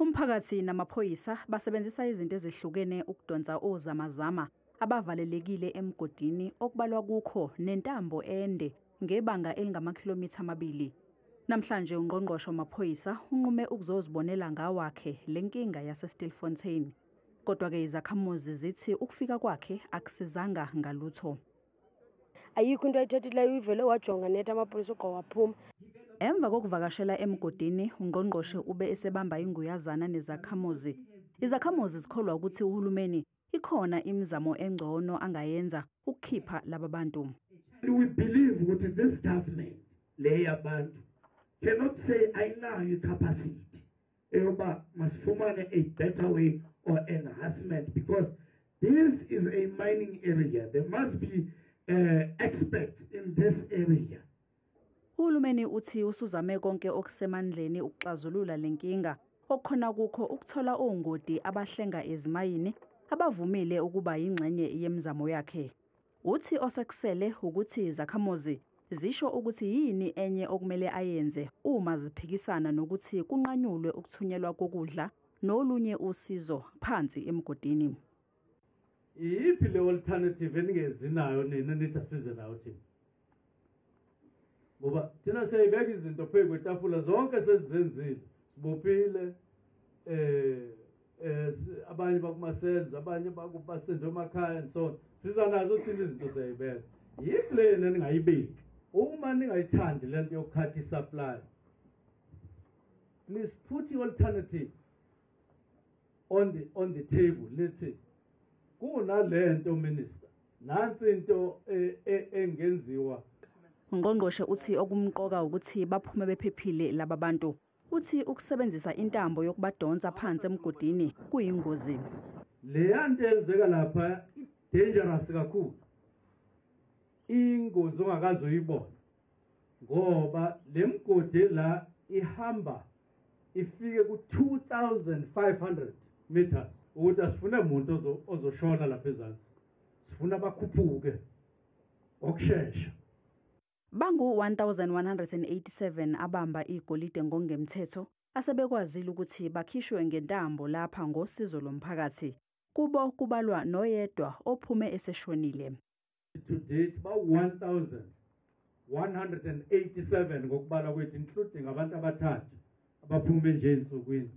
Umphakathi namaphoyisa basebenzisa izinto ezihlukene ukudonsa ozamazama abavalelekile emgodini, okubalwa kukho nentambo ende ngebanga elingamakhilomitha 2. Namhlanje ungqongqoshe wamaphoyisa unqume ukuzozibonela ngawakhe lenkinga yaseStilfontein. Kodwa-ke izakhamuzi zithi ukufika kwakhe akusizanga ngalutho. Ayikho into ayithethileyo, ivele wajonga netha amapolisa ogqa waphuma. Emva kokuvakashela emgodini, ungqongqoshe ube esebamba inguyazana nezakhamuzi. Izakhamuzi zikholwa ukuthi uhulumeni ikhona imizamo engcono angayenza ukukhipha laba bantu. We believe ukuthi this government le yabantu cannot say ayinayo i-capacity eyoba masifumane a better way or enhancement, because this is a mining area. There must be experts in this area. Uhulumeni uthi usuzame konke okusemandleni ukuxazulula lenkinga, okukhona kukho ukuthola ongoti abahlenga ezimayini abavumile ukuba yingxenye yemizamo yakhe. Uthi osekusele ukuthi izakhamuzi zisho ukuthi yini enye okumele ayenze uma ziphikisana nokuthi kunqanyulwe ukuthunyelwa kokudla nolunye usizo phansi emgodini. Iyiphi le alternative eningezinayo nina nithi asize nayo thina? Ngoba thina siyayibeka izinto phezu kwetafula zonke sesizenzile, sibophile abanye bakuma-cells, abanye basendwe emakhaya and so on. Siza nazo thina izinto siyayibeka. Yiphi le ningayibeki? Uma ningayithandi lento yokukhatha i-supply, please put the alternative on the table. Lithi kunalento minister, nansi into engenziwa. Ungqongqoshe uthi okumqoka ukuthi baphume bephephile laba bantu. Uthi ukusebenzisa intambo yokubadonsa phansi emgodini kuyingozi. Leya nto eyenzeka lapha dangerous kakhulu. Ingozi ongakaze uyibone, ngoba le mgodi la ihamba ifike ku-2500 meters. Ukuthi asifune umuntu ozoshona lapha ezansi, sifuna bakhuphuke ngokushesha. Bangu-1187 abamba igolide ngokungemthetho asebekwazile ukuthi bakhishwe ngentambo lapha ngosizo lomphakathi. Kubo kubalwa noyedwa ophume eseshonile. To date ba-1187 ngokubala kwethu, including abantu abathathu abaphume nje ensukwini.